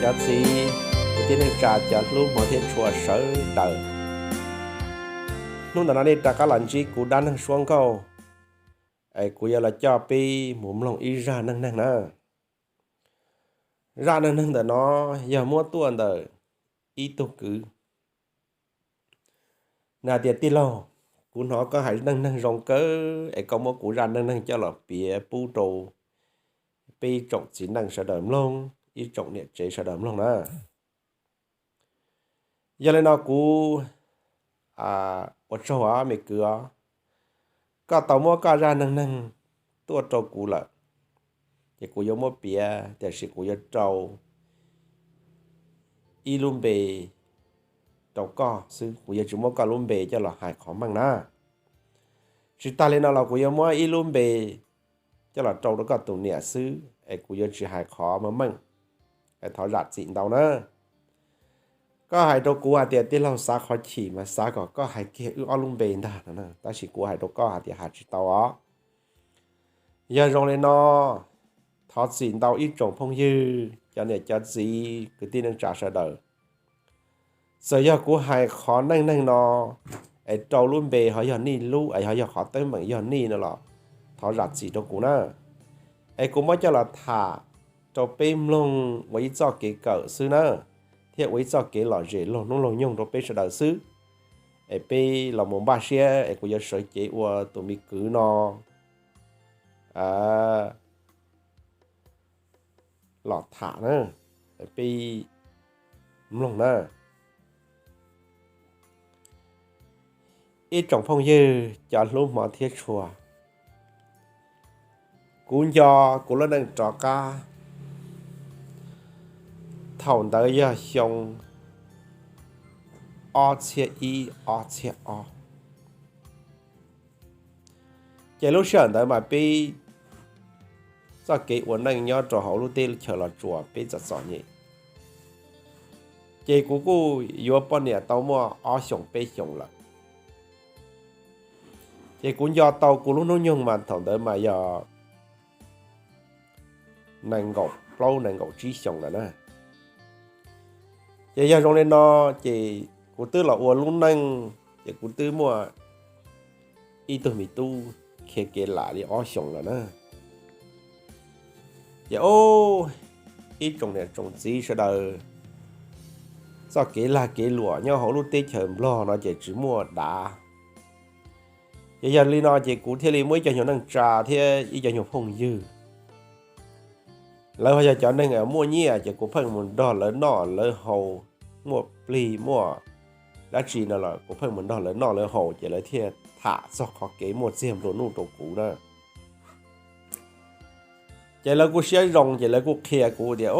Cov txiv kwv tij neej tsa cov hlub hmov thiab tshua sawv daws, hnub ntawm no nej rov qab los ntsib kuv dab neeg suab nkauj, es kuv yuav los coj peb mus mloog ib zaj neej neeg na. Zaj neej neeg ntawm no yog muab tuaj ntawm ib tug kwv. Nws hais tias, tij laug, kuv hnov koj hais neej neeg zoo kawg es koj muab kuv zaj neej neeg coj los piav pub rau peb ib tsoom txiv neej sawv daws mloog, ib tsoom niam tsev sawv daws mloog na. Yog li no kuv ua tsaug os me kwv os, koj tau muab koj zaj neej neeg tuaj rau kuv lawm, ces kuv yuav muab piav, tiam sis kuv yuav rau ib lub npe rau koj xwb, kuv yuav tsis muab koj lub npe coj los hais qhov meej na. Tsis tas li no los kuv yuav muab ib lub npe coj los rau rau koj tus niam xwb, es kuv yuav tsis hais qhov meej meej, es thov zam txim ntau na. Koj hais rau kuv hais tias tij laug xav qhov chim mas xav kom koj hais kiag wb ob lub npe ntag no, tab sis kuv hais rau koj hais tias hais tsis tau os. Yog zoo li no, thov txim ntau ib tsoom phooj ywg, cov niam cov txiv, kwv tij neej tsa sawv daws. Txawm yog kuv hais qhov neej neeg no es rau lub npe ho yog nej lub, es ho yog qhov teeb meem yog nej no los thov zam txim rau kuv na. Es kuv muab coj los tham rau peb mloog ua ib txoj kev kawm xwb na, thiab ua ib txoj kev lom zem laug hnub laug nyoog rau peb sawv daws xwb. Es peb los mus npaj siab es kuv yuav sawv cev ua tus me kwv no los tham na, peb mloog na. Ib tsoom phooj ywg cov hlub hmov thiab tshua, kuv nco kuv lub neej rov qab, thaum ntawd yog xyoo ob txhiab ib ob txhiab ob. Ces lub sij hawm ntawd mas peb txoj kev ua neej nyob rau hauv lub teb chaws Los Tsuas peb txom txom nyem. Ces kuv kuj yuav poj niam tau muaj ob xyoos peb xyoos lawm. Ces kuv nco tau kuv lub hnub nyoog mas thaum ntawd mas yog nees nkaum plaub nees nkaum tsib xyoos lawm na. Ces yog zoo li no, ces kuv twb los ua lub neej, ces kuv twb muaj ib tug me tub khiav kev lam li ob xyoos lawm na. Ces ib tsoom niam tsoom txiv sawv daws, txoj kev lag kev luam nyob hauv lub teb chaws Nplog no ces tsis muaj dav. Ces yog li no ces kuv thiaj li muaj ib co nyuag neej tsa thiab ib co nyuag phooj ywg. Lawv ho yog cov neeg muaj nyiaj ces kuv pheej mus nrog lawv noj lawv haus, muaj plig muaj dab tsi no los kuv pheej mus nrog lawv noj lawv haus ces lawv thiaj tham txog qhov kev muaj txiag nplua nuj rau kuv na. Ces lawv kuj siab zoo ces lawv kuj qhia kuv tias,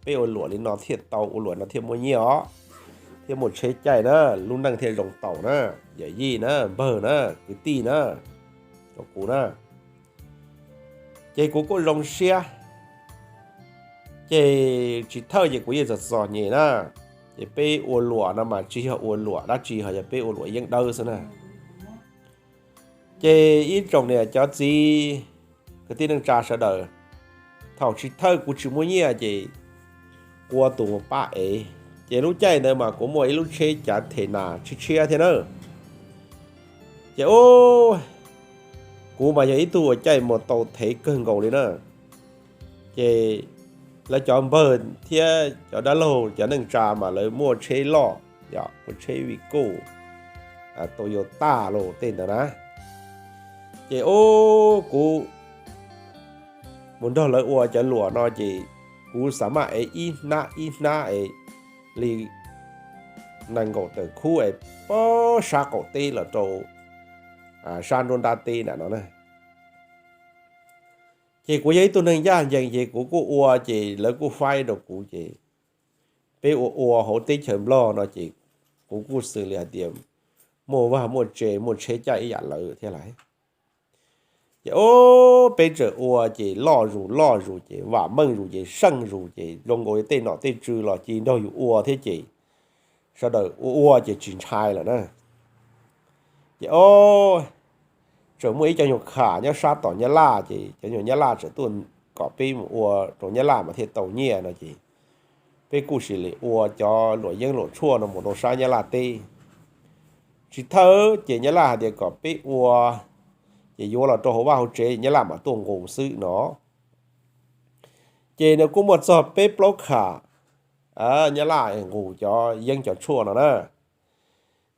peb ua luam li no thiaj tau, ua luam no thiaj muaj nyiaj os, thiaj muaj tsheb caij na, lub neej thiaj zoo taus na, yawm yij na, npawg na, kwv tij na, rau kuv na. Ces kuv kuj zoo siab. Ces tsis thawj ces kuv yeej txom txom nyem na. Ces peb ua luam no mas tsis yog ua luam dab tsi, ho yog peb ua luam yeeb dawb xwb na. Ces ib tsoom niam cov txiv kwv tij neej tsa sawv daws, thaum tsis thawj kuv tsis muaj nyiaj ces kuv ua tus mus pab ev. Ces lub caij ntawd mas kuv muaj ib lub tsheb cav them nas tshiab tshiab thiab na. Ces kuv mas yog ib tug ua caij mus tau thev kawg nkaus li na. Ces lawv cov npawg thiab cov dab laug cov neej tsa mas lawv muaj tsheb loj, muaj tsheb Vigo, Toyota los tej ntawd na. Ces kuv mus nrog lawv ua cov luam no ces kuv xav maj ev ib hnab ib hnab es li nees nkaum tawm khub es pab sab qaum teb los rau sab nruab nrab teb nram no na. Ces kuv yog ib tug neeg ncaj ncees ces kuv kuj ua ces lawv kuj faib rau kuv ces peb ua ua hauv teb chaws Nplog no ces kuv kuj xws li hais tias muaj vaj muaj tse muaj tsheb caij ib yam lawv thiab lawm. Ces peb txawm ua ces loj zus loj zus ces vam meej zus ces seej zus ces zoo nkaus li tej nom tej tswv los cia li nrog yus ua thiab ces sawv daws ua ua ces tsis ntshai lawm na. Ces txawm muaj ib co nyuag kham nyob sab tom Nyab Laj ces cov nyuag Nyab Laj txawm tuaj kom peb mus ua rau Nyab Laj mas thiaj tau nyiaj no ces peb kuj sim li ua cov luam yeeb luam tshuaj no mus rau sab Nyab Laj teb. Tsis thawj ces Nyab Laj hais tias kom peb ua, ces yuav los rau hauv vaj hauv tsev Nyab Laj mam tuaj nqus xwb no. Ces nws kuj muaj txog peb plaub kham Nyab Laj nqus cov yeeb cov tshuaj no na.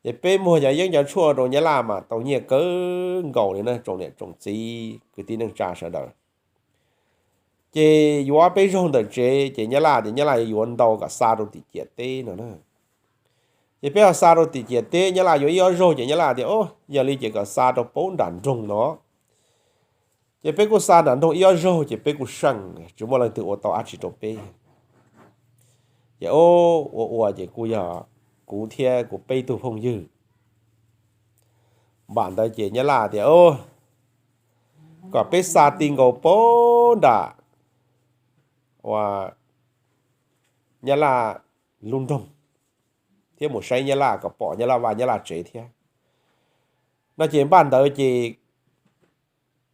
Ces peb muag cov yeeb cov tshuaj rau Nyab Laj mas tau nyiaj kawg nkaus li na, tsoom niam tsoom txiv kwv tij neej tsa sawv daws. Ces yuav peb zaug ntawm tsev ces Nyab Laj tias Nyab Laj yuav yuav ntau kom xa rau tim ciam teb no na. Ces peb ho xa rau tim ciam teb, Nyab Laj yuav ib ob zaug ces Nyab Laj tias, o, yog li ces kom xa rau puag nram nroog no. Ces peb kuj xa nram nroog ib ob zaug ces peb kuj seem tsis muaj leej twg ua tau dab tsi rau peb. Ces ua ua ces kuj yog kuv thiab kuv peb tug phooj ywg. Npam ntawd ces Nyab Laj tias, kom peb xa ti nkaus puag nram ua Nyab Laj lub nroog thiab mus saib Nyab Laj kom pom Nyab Laj vaj Nyab Laj tsev thiab no. Ces npaj ntawd ces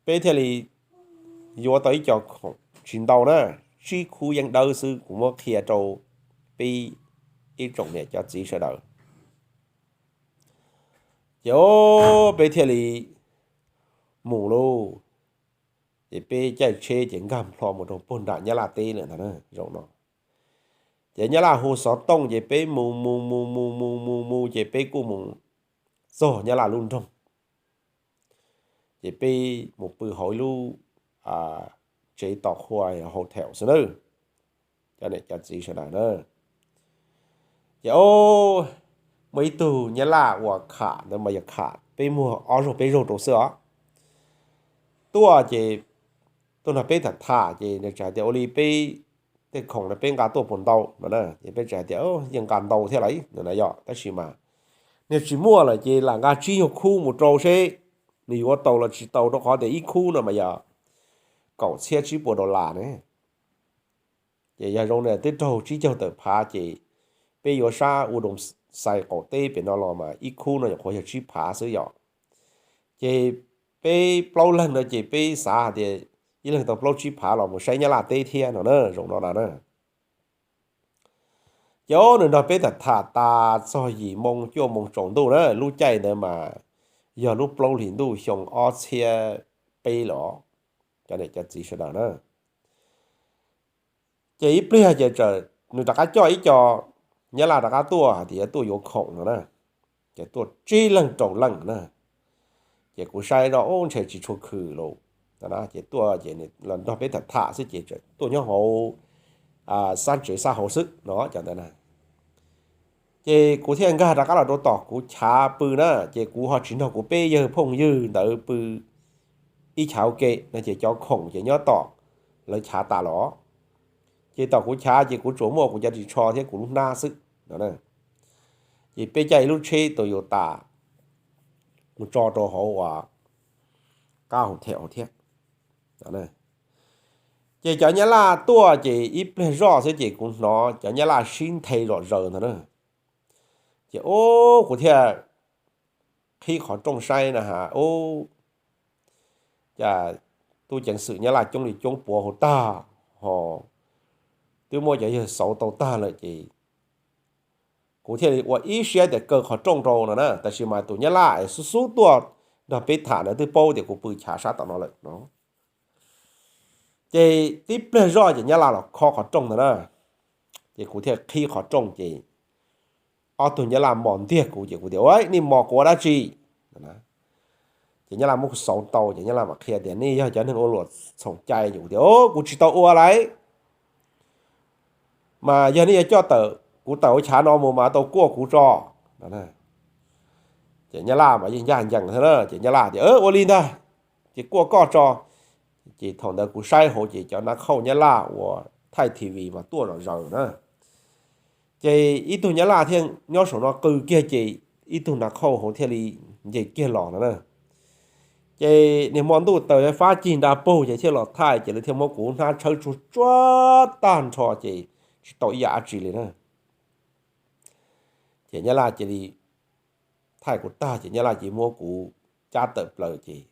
peb thiaj li yuav tau ib co khoom tsis ntau na, tsib khub yeeb dawb xwb, kuv muab qhia rau peb ib tsoom niam cov txiv sawv daws. Ces peb thiaj li mus lauj. Ces peb caij tsheb ces nkag nplho mus rau puag nram Nyab Laj teb lawm ntag na, zaum no. Ces Nyab Laj hu xov tooj ces peb mus mus mus mus mus mus mus ces peb kuj mus txog Nyab Laj lub nroog. Ces peb mus pw hauv ib lub tsev tos qhua, hotel xwb na, cov niam cov txiv sawv daws na. Ces muaj ib tug Nyab Laj uas kham ntawd mas yog kham peb muag ob zaug peb zaug rau xwb os. Tuaj ces tuaj nrog peb tham tham ces nws txawm hais tias ua li peb tej khoom no peb nqa tuaj puas ntau no na. Ces peb txawm hais tias yeej nqa ntau thiab lawm no na yom, tab sis mas nws tsis muaj lawm ces lam nqa tsib nyuag khub mus rau seb nws yuav tau los tsis tau, rau qhov tias ib khub no mas yog kaum txhiab tsib puas dollar ne. Ces yog zoo na twb raug tsib caug tawm phav ces peb yuav sab U Doo Xais qaum teb pem no los mas ib khub no nyuam qhuav yog tsib phav xwb yom. Ces peb plaub leeg no ces peb xav hais tias ib leeg tau plaub tsib phav los mus saib Nyab Laj teb thiab no na, zaum no na na. Ces nws nrog peb tham tham tas txog yim moo cuaj moo tsaus ntuj na, lub caij ntawd mas yog lub plaub hlis ntuj xyoo ob txhiab peb los, cov niam cov txiv sawv daws na. Ces ib pliag ces nws rov qab coj ib co Nyab Laj rov qab tuaj hais tias yuav tuaj yuav khoom no na. Ces tuaj tsib leeg rau leej na. Ces kuv saib zoj ub ntshe tsis tshua khwm lawm. Ces tuaj ces los nrog peb tham tham xwb ces tuaj nyob hauv xab tsev xab hauv xwb no cov ntawd na. Ces kuv thiaj nkag rov qab los rau tom kuv chav pw na, ces kuv ho tsis nrog kuv peb yawg phooj ywg ntawd pw ib chav ua ke no, ces cov khoom ces nyob tom lawv chav tas los. Ces tom kuv chav ces kuv tsuas muaj kuv cov ris tsho thiab kuv lub hnab xwb no. Ces peb caij ib lub tsheb Toyota mus tso rau hauv uas qab hotel thiab. Ces cov Nyab Laj tuaj ces ib pliag zoj xwb ces kuv hnov cov Nyab Laj sib nthe zom zaws ntag na. Ces ub kuv thiaj qhib qhov rooj saib na has, ub, cas tub ceev xwm Nyab Laj coob li coob puav hauv tag ho twb muab cov yawg xauv tau tag lawm ces kuv thiaj li ua ib siab tias kaw qhov rooj rau no na, tab sis mas tus Nyab Laj es xub xub tuaj nrog peb tham ntawd twb paub tias kuv pw chav sab tom no lawm no. Ces tib pliag zoj ces Nyab Laj los khob qhov rooj ntag na. Ces kuv thiaj qhib qhov rooj ces ob tug Nyab Laj mos ntiag kuv ces kuv tias, ua, nej mos kuv ua dab tsi? Ces Nyab Laj muab kuv xauv tau ces Nyab Laj mam qhia tias nej yog cov neeg ua luam txhaum cai. Ces kuv tias, kuv tsis tau ua lauj, mas yog nej yuav coj tawm kuv tawm hauv chav no mus mas tau kuaj kuv tso. Ces Nyab Laj mas yeej ncaj ncees thiab na, ces Nyab Laj tias, ua li ntag, ces kuaj koj tso. Ces thaum ntawd kuv saib hauv ces cov nav khauj Nyab Laj uas thaij T V mas tuaj zom zaws na. Ces ib tug Nyab Laj thiaj nyob saum no qw kiag ces ib tug nav khauj hauv thiaj li nce kiag los no na. Ces niag hmo ntuj taws fab cig nra puag ces thiaj los thaij ces lawv thiaj muab kuv hnab tshawb tsuag tsuag tag nrho ces tsis tau ib yam dab tsi li na. Ces Nyab Laj cia li thaij kuv tag ces Nyab Laj cia li muab kuv cab tawm plaws ces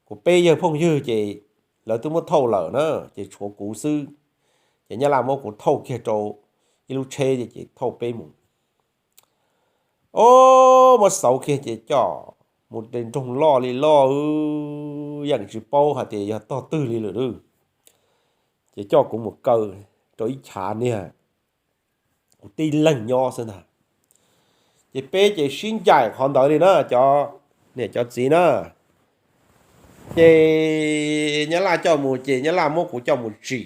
kuv peb yawg phooj ywg ces lawv twb muab thauj lawm na, ces tshuav kuv xwb. Ces Nyab Laj muab kuv thauj kiag rau ib lub tsheb ces thauj peb mus. O, muab xauv kiag ces coj mus tej nroog loj li loj, yeej tsis paub hais tias yog tog twg li lawm. Ces coj kuv mus kaw rau ib chav niag kuv tib leeg nyob xwb ntag. Ces peb ces sib ncaim qhov ntawd li na, cov niam cov txiv na. Ces nyab laj coj mus ces nyab laj muab kuv coj mus tsim.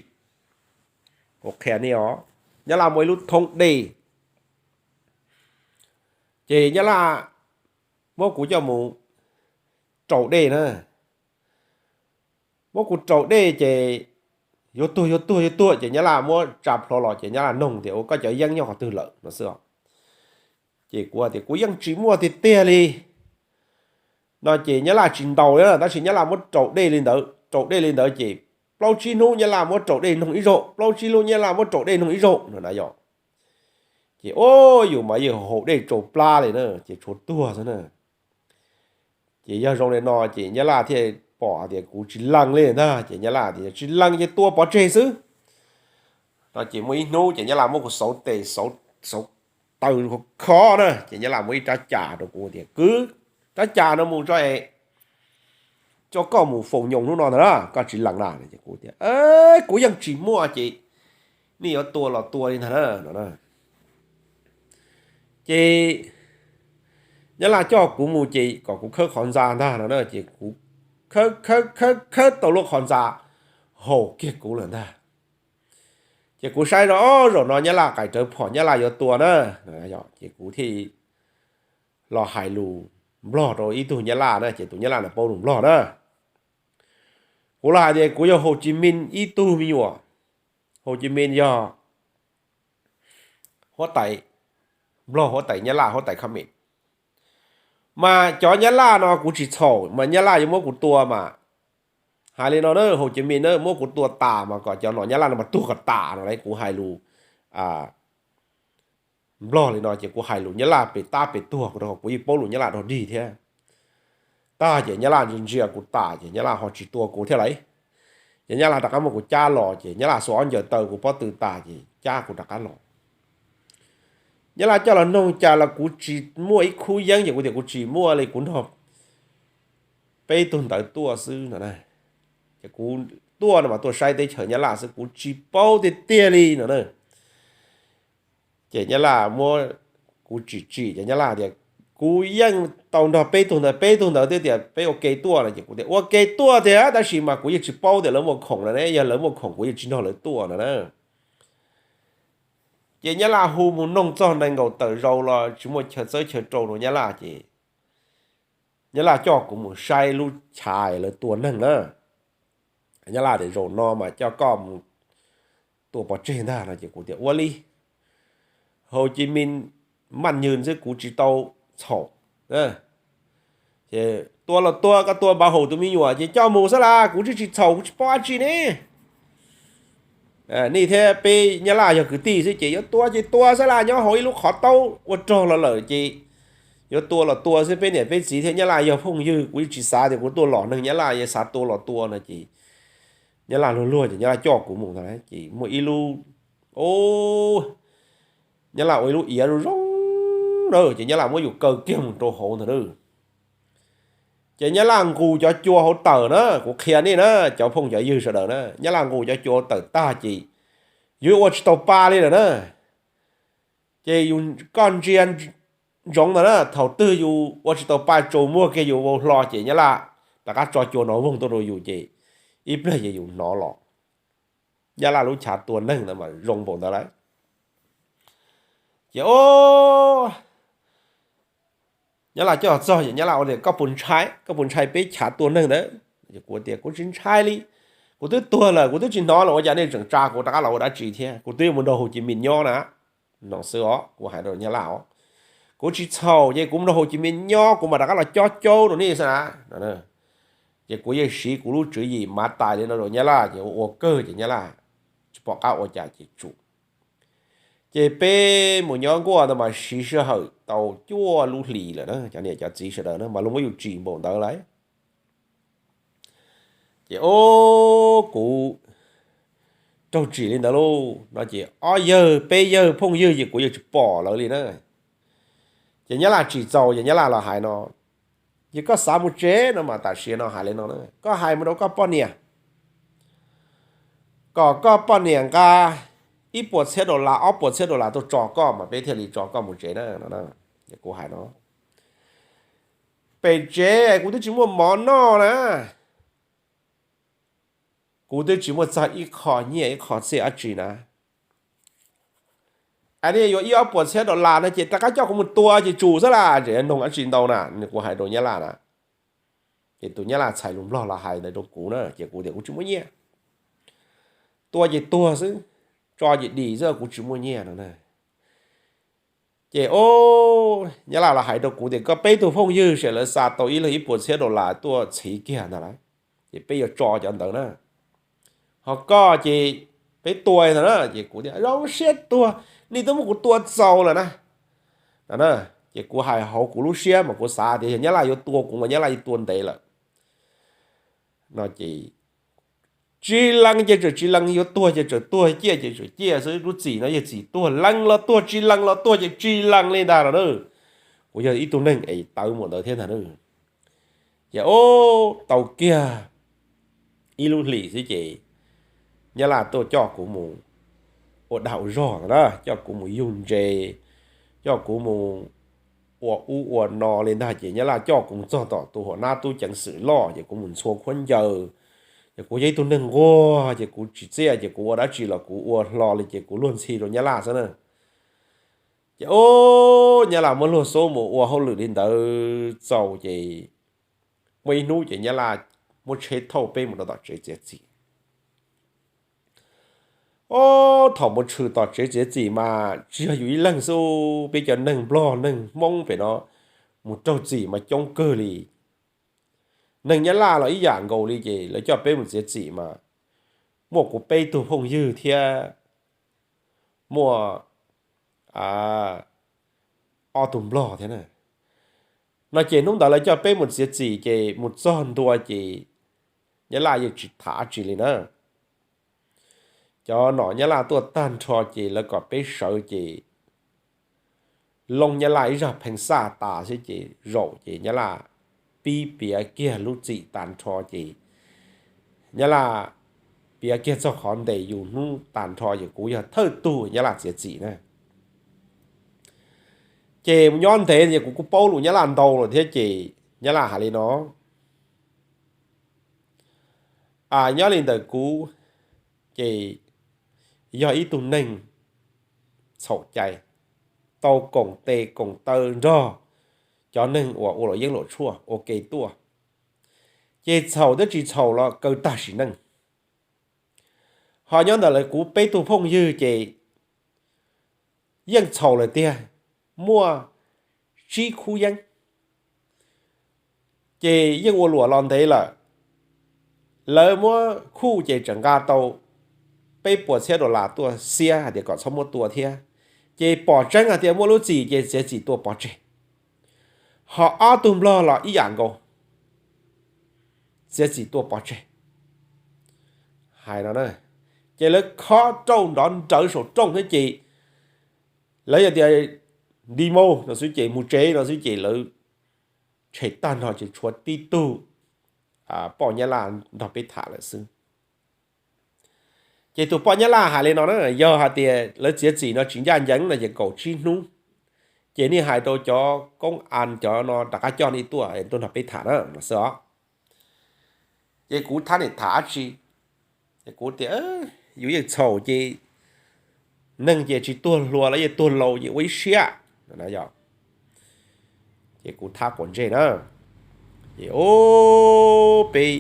Kuv qhia nej os, nyab laj muaj ib lub thoob dej, ces nyab laj muab kuv coj mus raus dej na. Muab kuv raus dej ces yuav tuag yuav tuag yuav tuag ces nyab laj muab tsa plhuav los ces nyab laj noog tias, Ua, koj cov yeeb nyob qhov twg lawm? no xwb. Ces kuv tias kuv yeej tsis muaj tiag tiag li no ces nyab laj tsis ntaus li, tab sis nyab laj muab raus dej li ntawd, raus dej li ntawd ces plaub tsib hnub nyab laj muab raus dej noog ib zaug, plaub tsib hnub nyab laj muab raus dej noog ib zaug no na yog. Ces o, yus mas yeej haus dej tsau plab li na, ces tshuav tuag xwb na. Ces yog zoo li no ces nyab laj thiaj pom tias kuv tsis lees li ntag, ces nyab laj tias, Tsis lees ces tua pov tseg xwb no. Ces muaj ib hnub ces nyab laj muab kuv xauv tes xauv taw khov na, ces nyab laj muab ib rab cas rau kuv tias, Kwv rab cas no mus tso es coj koj mus faus nyoos hnub no ntag na, koj tsis lees na. Kuv tias, Kuv yeej tsis muaj ces nej yuav tua los tua li ntag na no. Ces nyab laj coj kuv mus ces kom kuv khawb qhov ntxa ntag no na, ces kuv khawb khawb khawb khawb tau lub qhov ntxa haus kiag kuv lawm ntag. Ces kuv saib zoj, o, zaum no nyab laj qais rawv phom nyab laj yuav tua na. Ces kuv thiaj los hais lus nplog rau ib tug nyab laj na, ces tus nyab laj no paub lus nplog na. Kuv los hais tias kuv yog Hau Ci Min ib tug me nyuam. Hau Ci Min yog huab tais nplog, huab tais nyab laj, huab tais Khab Mes. Mas cov nyab laj no kuv tsis txhaum mas nyab laj yuav muab kuv tua mas. Hais li no na, Hau Ci Min na, muab kuv tua tas mas kom cov nom nyab laj no mas tuag kom tas no lauj. Kuv hais lus nplog li no ces kuv hais lus nyab laj pem tab pem tuag rau qhov kuv yeej paub lus nyab laj dog dig thiab. Tag ces nyab laj ntsia ntsia kuv tas ces nyab laj ho tsis tua kuv thiab lauj. Ces nyab laj rov qab muab kuv cab los ces nyab laj xuas ob ncaws taw kuv pob tw tas ces cab kuv rov qab los. Nyab laj coj los noog cas los kuv tsis muaj ib khub yeeb ces kuv tias kuv tsis muaj li, kuv nrog peb tug ntawd tuaj xwb no. Ces kuv tuaj no mas tuaj saib teb chaws nyab laj xwb, kuv tsis paub tiag tiag li no na. Ces nyab laj muab kuv tsim tsim ces nyab laj tias, Kuv yeej tau nrog peb tug ntawd, peb tug ntawd twb tias peb ua ke tuaj no. Ces kuv tias ua ke tuaj tiag tab sis mas kuv yeej tsis paub tias lawv muaj khoom no ne, yog lawv muaj khoom kuv yeej tsis nrog lawv tuaj no na. Ces nyab laj hu mus noog txog nees nkaum tawm zaus los tsis muaj chaw txawb chaw rau rau nyab laj ces nyab laj coj kuv mus saib lub chav lawv tua neeg na. Nyab laj tias, Zaum no mas coj koj mus tua pov tseg ntag no. Ces kuv tias, Ua li, Hau Ci Min maj nyw xwb, kuv tsis tau txhaum. Tua los tua, koj tua npav haum tus me nyuam ces coj mus xwb las, kuv tsis tsis txhaum, kuv tsis paub dab tsi ne. Nej thiab peb nyab laj yog kwv tij xwb ces yuav tua ces tua xwb las, nyob hauv ib lub qhov taub ua rog los lawm ces yuav tua los tua xwb, peb niam peb txiv thiab nyab laj yog phooj ywg, kuv yeej tsis xav tias kuv tuaj lom neeg nyab laj, yuav xav tua los tua no ces nyab laj luag luag ces nyab laj coj kuv mus ntag ces muaj ib lub, o, nyab laj ua ib lub iav zoo zoo na ces nyab laj muab yus kaw kiag mus rau hauv ntag na. Ces nyab laj nqus cov cua hauv tawm na, kuv qhia nej na, cov phooj cov ywg sawv daws na, nyab laj nqus cov cua hauv tawm tag ces yus ua tsis tau pa li lawm na. Ces yus, koj ntsia ntsoov ntag na, thaum twg yus ua tsis tau pa tsaus muag kiag yus vau hlo ces nyab laj rov qab tso cua no voog tuaj rau yus ces ib pliag ces yus hnov los. Nyab laj lub chav tua neeg ntawd mas zoo npaum ntawd lauj. Ces o, nyab laj coj txog ces nyab laj ua tias, Koj puas ntshai, koj puas ntshai peb chav tua neeg ntawd? Kuv tias, Kuv tsis ntshai li, kuv twb tuag lawm, kuv twb tsis hnov los ua cas nej tseem tsa kuv rov qab los ua dab tsi thiab? Kuv twb yuav mus nrog Hau Ci Min nyob na. No xwb os, kuv hais rau nyab laj os, kuv tsis txhaum ces kuv mus nrog Hau Ci Min nyob kuv mam rov qab los cob caub rau nej xwb na. Ces kuv yeej siv kuv lub tswv yim mav tais li no rau nyab laj ces ua ua kawg ces nyab laj tsis pom qab ua cas ces tsum. Ces peb mus nyob nkuaj ntawd mas siv sij hawm tau cuaj lub hlis lawm na, cov niam cov txiv sawv daws na, mas luag muab yus tsim npaum ntawd lauj. Ces o, kuv raug tsim li ntawd lauj no ces ob yawg peb yawg phooj ywg ces kuv yeej tsis pom lawv li na. Ces nyab laj tsim txaus ces nyab laj los hais no, ces koj xav mus tsev no mas tam sim no hais li no, koj hais mus rau koj poj niam kom koj poj niam nqa ib puas txhiab dollar ob puas txhiab dollar tuaj tso koj mas peb thiaj li tso koj mus tsev na no. Kuv hais no, pem tsev kuv twb tsis muaj mov noj na, kuv twb tsis muaj txog ib qho nyiaj ib qho txiaj dab tsi na. Aw, nej yuav ib ob puas txhiab dollar no ces rov qab coj kuv mus tua ces tsum xwb las, tseem yuav noog dab tsi ntau na. Kuv hais rau nyab laj na, ces tus nyab laj txhais lus nplog los hais ntawd rau kuv na ces kuv tias kuv tsis muaj nyiaj, tua ces tuag xwb, tso ces dim xwb, kuv tsis muaj nyiaj no na. Ces o, nyab laj los hais rau kuv tias koj peb tug phooj ywg sawv daws lawv xa tau ib leeg ib puas txhiab dollar tuaj txhiv kiag ntag lauj, ces peb yuav tso cov ntawd na, ho koj ces peb tua ntag na. Ces kuv tias zoo siab tuag, nej twb muab kuv tua txaus lawm na. Ces kuv hais hauv kuv lub siab mas kuv xav tias yog nyab laj yuav tua kuv mas nyab laj yeej tua ntev lawm no ces tsis lees ces tseem tsis lees, yuav tuag ces tseem tuag, ciaj ces tseem ciaj xwb, lub txim no yog txim tuag, lees los tuag tsis lees los tuag ces tsis lees li ntag no na. Kuv yog ib tug neeg es tawv mus ntawd thiab ntag na. Ces o, tau kiag ib lub hlis xwb ces nyab laj tuaj coj kuv mus ua dag ua zog na, coj kuv mus yug ntses, coj kuv mus ua ub ua no li ntag ces nyab laj coj kuv mus txog tom tus huam nab tub ceev xwm loj ces kuv mus ntxhua khaub ncaws. Ces kuv yog ib tug neeg nquag ces kuv tsis txiaj ces kuv ua dab tsi los kuv ua hlo li ces kuv luag ntxhi rau nyab laj xwb na. Ces o, nyab laj muab luag xub mus ua hauj lwm li ntawd txaus ces muaj ib hnub ces nyab laj muab tsheb thauj peb mus rau tom tsev txiav txim. O, thaum mus tshwm tom tsev txiav txim mas tsis yog yus ib leeg xwb, peb cov neeg nplog neeg hmoob pem no mus raug txim mas coob kawg li. Neeg nyab laj los ib yam nkaus li ces lawv coj peb mus txiav txim mas muaj kuv peb tug phooj ywg thiab muaj ob tug nplog thiab na. No ces hnub ntawd lawv coj peb mus txiav txim ces mus txog ntua ces nyab laj yeej tsis tham dab tsi li na. Cov nom nyab laj tuaj tag nrho ces lawv kom peb sawv ces loo nyab laj ib zaj pheej xaj tas xwb ces zaum ces nyab laj pib piav kiag lub txim tag nrho ces nyab laj piav kiag txog qhov ntes yus hnub tag nrho ces kuv yog thawj tug nyab laj txiav txim na. Ces nyob ntev ces kuv kuj paub lus nyab laj ntau lawm thiab ces nyab laj hais li no, nyob li ntawm kuv ces yog ib tug neeg txhaum cai, tau koom tes koom taw nrog cov neeg uas ua luam yeeb luam tshuaj ua ke tuaj, ces txhaum thiab tsis txhaum los kaw tag sim neej. Ho nyob ntawm lawv kuv peb tug phooj ywg ces yeej txhaum lawm tiag, muaj tsib khub yeeb, ces yeej ua luam los ntev lawm. Lawv muab khuj ces tseem nqa tau peb puas txhiab dollar tuaj xiab hais tias kom txhob muab tua thiab, ces pom tseeb hais tias muaj lub txim ces txiav txim tua pov tseg. Ho ob tug nplog los ib yam nkaus, txiav txim tua pov tseg. Hais no, ces lawv khob rauj nrov nrawv saum rooj thiab ces lawv yog tias nti mus no xwb ces mus tsev no xwb ces lawv tshem tag nrho ces tshuav tib tug poj nyab laj nrog peb tham lawm xwb. Ces tus poj nyab laj hais li no na, yog hais tias lawv txiav txim no tsis ncaj ncees no ces kaum tsib hnub ces nej hais rau cov koob as cov no rov qab coj nej tuaj tuaj nrog peb tham na no xwb os. Ces kuv thab niam tham dab tsi, kuv tias yus yeej txhaum ces neeg ces tsis tuag hluas los yeej tuag laus ces ua ib siab. Ces kuv thab quav ntsej na, ces peb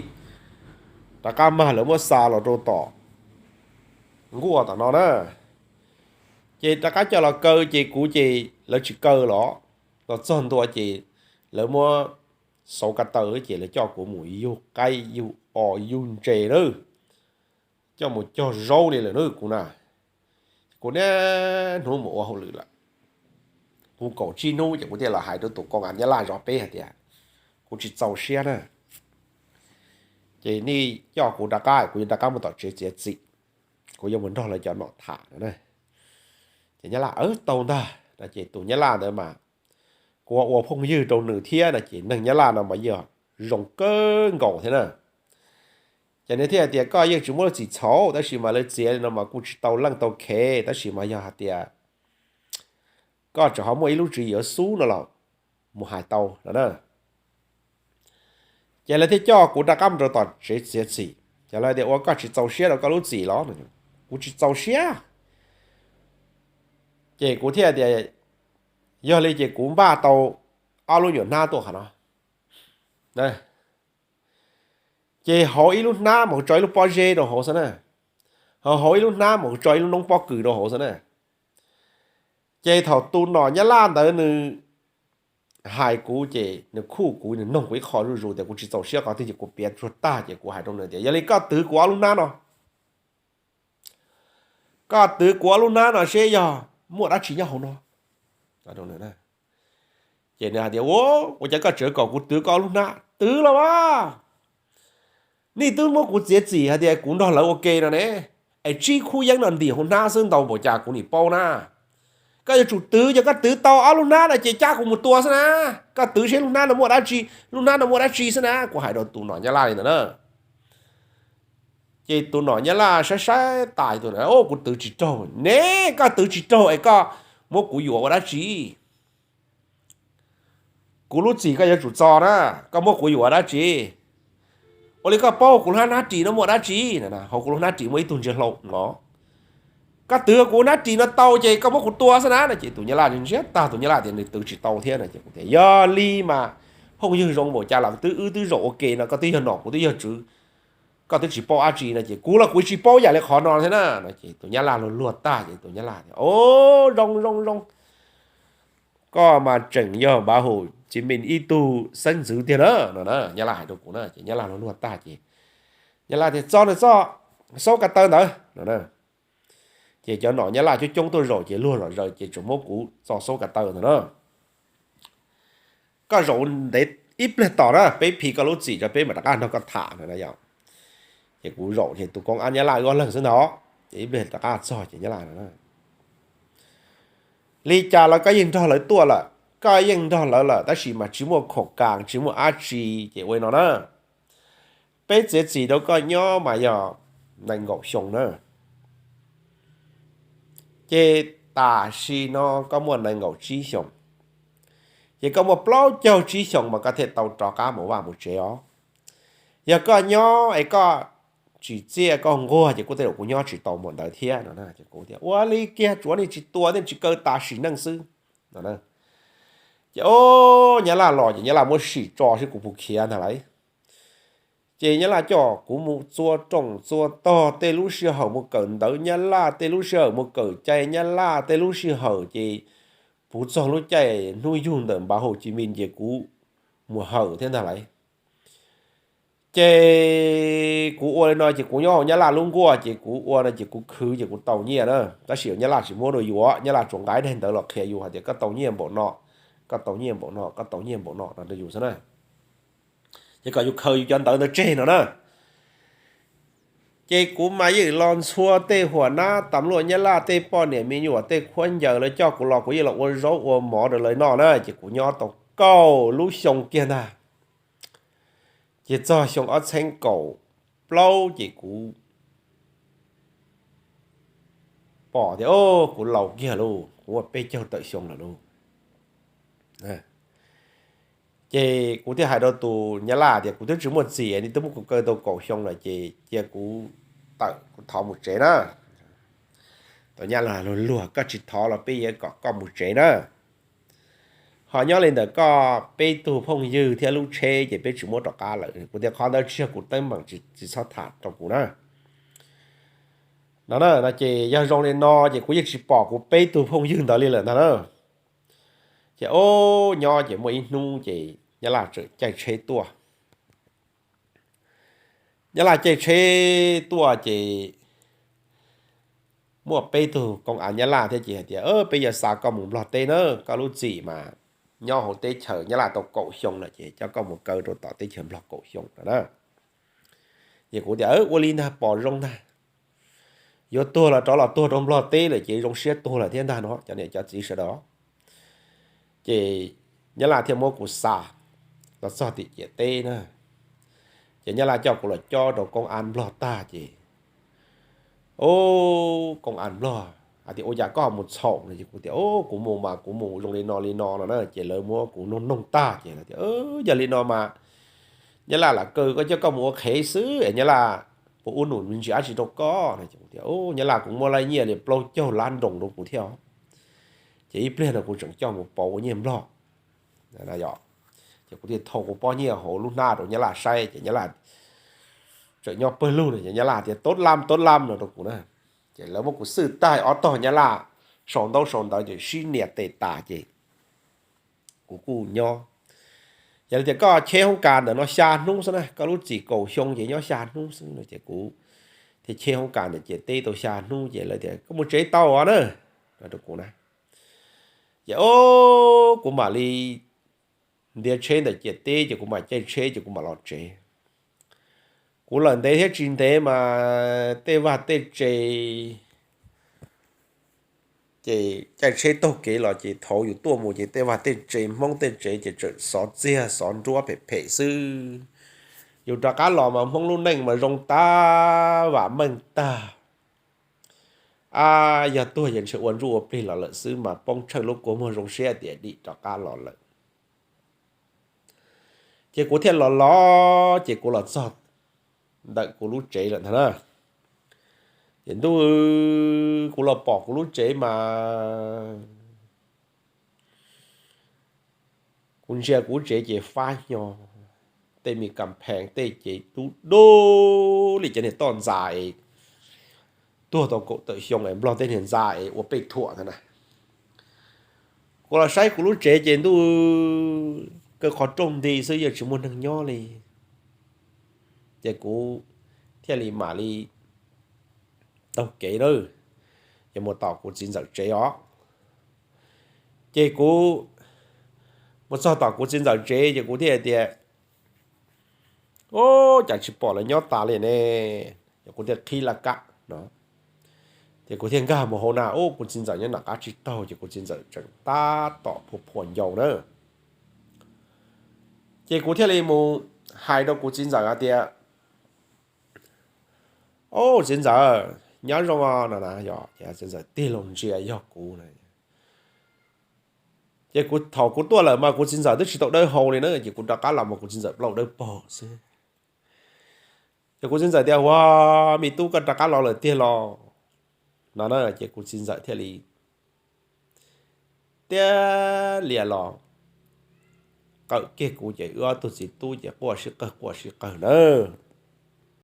rov qab mag lawv muab xa los rau tom nkuaj tom no na, ces rov qab coj los kaw ces kuv ces lawv tsis kaw los, los txog ntua ces lawv muab xauv ko taw ces lawv coj kuv mus yug qaib yug os yug ntses na, coj mus cog zaub li lawm na kuv na. Kuv niaj hnub mus ua hauj lwm lawm, kuv kaum tsib hnub ces kuv thiaj los hais rau tus koo as nyab laj zov peb hais tias kuv tsis txaus siab na, ces nej coj kuv rov qab, kuv yuav rov qab mus tom tsev txiav txim. kuv yuav mus nrog lawv cov nom tham no. Ces Nyab Laj, tau ntag no ces tus Nyab Laj ntawd mas kuv ua phooj ywg rau nws thiab no ces neeg Nyab Laj no mas yog zoo kawg nkaus thiab na. Ces nws thiaj hais tias koj yeej tsis muaj lub txim txhaum tab sis mas lawv txiav li no mas kuj tsis tau leej tau khev tab sis mas yog hais tias koj tseem ho muaj ib lub tswv yim yuav xub no los mus hais tau no na. Ces lawv thiaj coj kuv rov qab mus rau tom tsev txiav txim ces lawv tias ua koj tsis txaus siab rau koj lub txim los? Kuv tsis txaus siab. Ces kuv thiaj tias yog li ces kuv npaj tau ob lub nyuam hnab tuaj qhov no. Ces hauv ib lub hnab mas kuv tso ib lub pob zeb rau hauv xwb na, hauv hauv ib lub hnab mas kuv tso ib lub noob pob kws rau hauv xwb na. Ces thaum tus nom Nyab Laj ntawd nws hais kuv ces nws khuj kuv nws noog kuv ib qho zuj zus tias kuv tsis txaus siab qhov twg ces kuv piav tsuag tag ces kuv hais rau nws tias yog li koj twv kuv ob lub hnab no, koj twv kuv ob lub hnab no seb yog muaj dab tsi nyob hauv no. Ces nws hais tias ua cas koj tseem kom kuv twv koj ob lub hnab? Twv los as, nej twb muab kuv txiav txim hais tias kuv nrog lawv ua ke no ne, es tsib khub yeeb no ntim hauv hnab xwb ntau npaum cas kuv nim paub na. Koj yuav tsum twv, yog koj twv tau ob lub hnab no ces cab kuv mus tua xwb na. Koj twv seb lub hnab no muaj dab tsi, lub hnab no muaj dab tsi xwb na, kuv hais rau tus nom Nyab Laj li ntawd na. Ces tus nom Nyab Laj saib saib tas tus na, kuv twv tsis raug ne. Koj twv tsis raug es koj muab kuv yuam ua dab tsi? Kuv lub txim koj yuav tsum txo na, koj muab kuv yuam ua dab tsi? Ua li koj paub kuv lub hnab ris no muaj dab tsi? Hauv kuv lub hnab ris muaj ib tug ntsia hlau no. Koj twv kuv hnab ris no tau ces koj muab kuv tua xwb na no ces tus Nyab Laj ntsiag tag, tus Nyab Laj tias nws twv tsis tau thiab no ces kuv tias yog li mas phooj ywg zoo npaum cas los twb wb twb zaum ua ke no, koj twb yog nom kuv twb yog tswv, koj twb tsis paub dab tsi no ces kuv los kuv tsis paub yam li qhov no thiab na no ces tus Nyab Laj luag luag tag ces tus Nyab Laj tias o, zoo zoo zoo, koj mas tseem yog npav hum ci mi ib tug xeeb ntxwv tiag na no na. Nyab Laj hais rau kuv na ces Nyab Laj luag luag tag ces Nyab Laj tias txo nws txoj xauv ka taw ntawd no. Ces cov nom Nyab Laj coob coob tuaj zaum ces luag zom zaws ces tseem muab kuv txo xauv ka taw ntawd na. Koj zaum ntev ib pliag tos na, peb phi koj lub txim tso peb mam rov qab nrog koj tham no. Ces kuv zaum ces tus koob ab Nyab Laj wb ob leeg xwb ntag, ces ib pliag rov qab txog ces Nyab Laj no, li cas los koj yeej nrog lawv tuaj lawm, koj yeej nrog lawv lawm tab sis mas tsis muaj khoom kas tsis muaj dab tsi ces ua li no na, peb txiav txim rau koj nyob mas yog nees nkaum xyoo na. Ces tam sim no koj muaj nees nkaum tsib xyoos, ces koj muaj plaub caug tsib xyoos mas koj thiaj tau rov qab mus vaj mus tsev os. Yog koj nyob es koj tsis txiaj koj nquag ces kuj tej zaum kuv nyob tsis tau mus ntawd thiab no. Ces kuv tias ua li kiag tsuav nej tsis tua nej tsis kaw tas sim neej xwb no. Ces o, Nyab Laj los ces Nyab Laj muab sim tso seb kuv puas khiav ntag lauj. Ces Nyab Laj coj kuv mus txua rooj txua tog, tej lub sij hawm mus kawm ntawv Nyab Laj, tej lub sij hawm mus kawm cai Nyab Laj, tej lub sij hawm ces puv txog lub caij hnub yug ntawm npav hau ci mis ces kuv mus hawm thiab ntag lauj. Ces kuv ua li no ces kuv nyob hauv Nyab Laj lub nkuaj ces kuv ua no ces kuv khwv ces kuv tau nyiaj na. Tab sis Nyab Laj tsis muab rau yus, Nyab Laj tsuas nqa daim ntawv los qhia yus hais tias koj tau nyiaj npaum no, koj tau nyiaj npaum no, koj tau nyiaj npaum no no rau yus xwb na. Ces kom yus khaws yus cov ntawv ntawd tseg no na. Ces kuv mas yeej los ntxhua tej huam nab tas luaj Nyab Laj tej poj niam me nyuam tej khuab ncaws lawv coj kuv los kuv yeej los ua zaub ua mov rau lawv noj na. Ces kuv nyob tau kaum lub xyoo kiag ntag. Ces txog xyoo ob txheeb kaum plaub ces kuv pom tias kuv laus kiag lauj, kuv muaj peb caug tawm xyoo lawm lauj. Ces kuv thiaj hais rau tus Nyab Laj tias kuv twb tsis muaj txiv, nej twb muab kuv kaw tau kaum xyoo lawm ces cia kuv tawm kuv thov mus tsev na. Tus Nyab Laj luag luag, koj tsis thov los peb yuav kom koj mus tsev na. Ho nyob li ntawm koj peb tug phooj ywg thiab lub tsheb ces peb tsis muab rov qab lawm. Kuv tias qhov ntawd tsis yog kuv teeb meem, tsis txhob tham rau kuv na. No na, no ces yog zoo li no ces kuv yeej tsis pom kuv peb tug phooj ywg ntawd li lawm ntag na. Ces o, nyob ces muaj ib hnub ces Nyab Laj txawm caij tsheb tuaj. Nyab Laj caij tsheb tuaj ces muaj peb tug koob av Nyab Laj thiab ces hais tias peb yuav xa koj mus Nplog teb na, koj lub txim mas nyob hauv teb chaws Nyab Laj tau kaum xyoo lawm ces coj koj mus kaw rau tom teb chaws Nplog kaum xyoo no na. Ces kuv tias ua li ntag pom zoo ntag. yuav tuag los rov los tuag rau Nplog teb lawm ces zoo siab tuag lawm thiab ntag no cov niam cov txiv sawv daws. Ces Nyab Laj thiaj muab kuv xa los txog tim ciam teb na. Ces Nyab Laj coj kuv los cob rau koob ab Nplog tag ces, o, koob ab Nplog hais tias, Ua cas koj mus txhaum no? Ces kuv tias, Kuv mus mas kuv mus zoo li no li no no na. Ces lawv muab kuv noog noog tag ces lawv tias, Yog li no mas Nyab Laj lam kaw koj, coj koj mus ua qhev xwb es Nyab Laj puas ua num me ntsis dab tsi rau koj no? Ces kuv tias, Nyab Laj kuv muab laib nyiaj li plaub caug lab nroos rau kuv thiab, ces ib pliag no kuv tseem coj mus pauv ua nyiaj Nplog. Ces kuv thiaj thau kuv pob nyiaj hauv lub hnab rau Nyab Laj saib ces Nyab Laj tseem nyob pawg lug no ces Nyab Laj tias, Tov laj tov laj no rau kuv na. Ces lawv muab kuv xwj tag ob tog Nyab Laj sau ntaub sau ntawv ces sib nias tes tas ces kuv kuj nyob. Yog li tias koj cheb hoob kas ntawm no xya hnub xwb na, koj lub txim kaum xyoo ces nyob xya hnub xwb no ces kuv thiaj cheb hoob kas ntawm ciam teb tau xya hnub ces lawv tias, Koj mus tsev tau os na, no rau kuv na. Ces o, kuv mam li ntiav tsheb ntawm ciam teb ces kuv mam caij tsheb ces kuv mam los tsev. Kuv lawm ntev thiab tsis ntev mas tej vaj tej tse ces caij tsheb taug kev los ces thaum yus tuaj mus ces tej vaj tej tse Hmoob tej tsev ces tseem xov txiag xov nruab phem phem xwb. Yus rov qab los mas Hmoob lub neej mas zoo tag vam meej tag. Ab, yog tuag ces ntshe ua ntsuj ua plig los lawm xwb mas poob tsheej lub kua muag zoo siab tias dim rov qab los lawm. Ces kuv thiaj los los ces kuv los txog ntawm kuv lub tsev lawm ntag na. Ces ntuj, kuv los pom kuv lub tsev mas kuv ntsia kuv lub tsev ces fab hnyo, tej me kam phees tej ces dub dub li cov niag toj ntxas es tuag tau kaum tawm xyoo es Nplog tej niag ntxa es ua pej thuam ntag na. Kuv los saib kuv lub tsev ces ntuj, kaw qhov rooj nti xwb, yeej tsis muaj neeg nyob li. Ces kuv thiaj li mam li taug kev na, ces mus tom kuv txiv ntxawm tsev os. Ces kuv mus txog tom kuv txiv ntxawm tsev ces kuv thiaj tias, Ub, cas tsis pom lawv nyob tas li ne? Ces kuv thiaj qhib laj kab no, ces kuv thiaj nkag mus hauv na, ub, kuv txiv ntxawm nyob nram qab tsib taug, ces kuv txiv ntxawm tseem tab tom phua phua ncau na. Ces kuv thiaj li mus hais rau kuv txiv ntxawm hais tias, Ub, txiv ntxawm, nyob zoo os no na. Yog ces txiv ntxawm tig loo ntsia yog kuv na. Ces kuv, thaum kuv tuaj lawm mas kuv txiv ntxawm twb tsis tau dawb hau li na, ces kuv rov qab los mas kuv txiv ntxawm plaub dawb paug xwb. Ces kuv txiv ntxawm tias, Ua, me tub, koj rov qab los lawm tiag los? No na, ces kuv txiv ntxawm thiaj li tiag lias los qawm kiag kuv ces wb ob tug txiv tub ces quaj sib qawg quaj sib qawg nawb.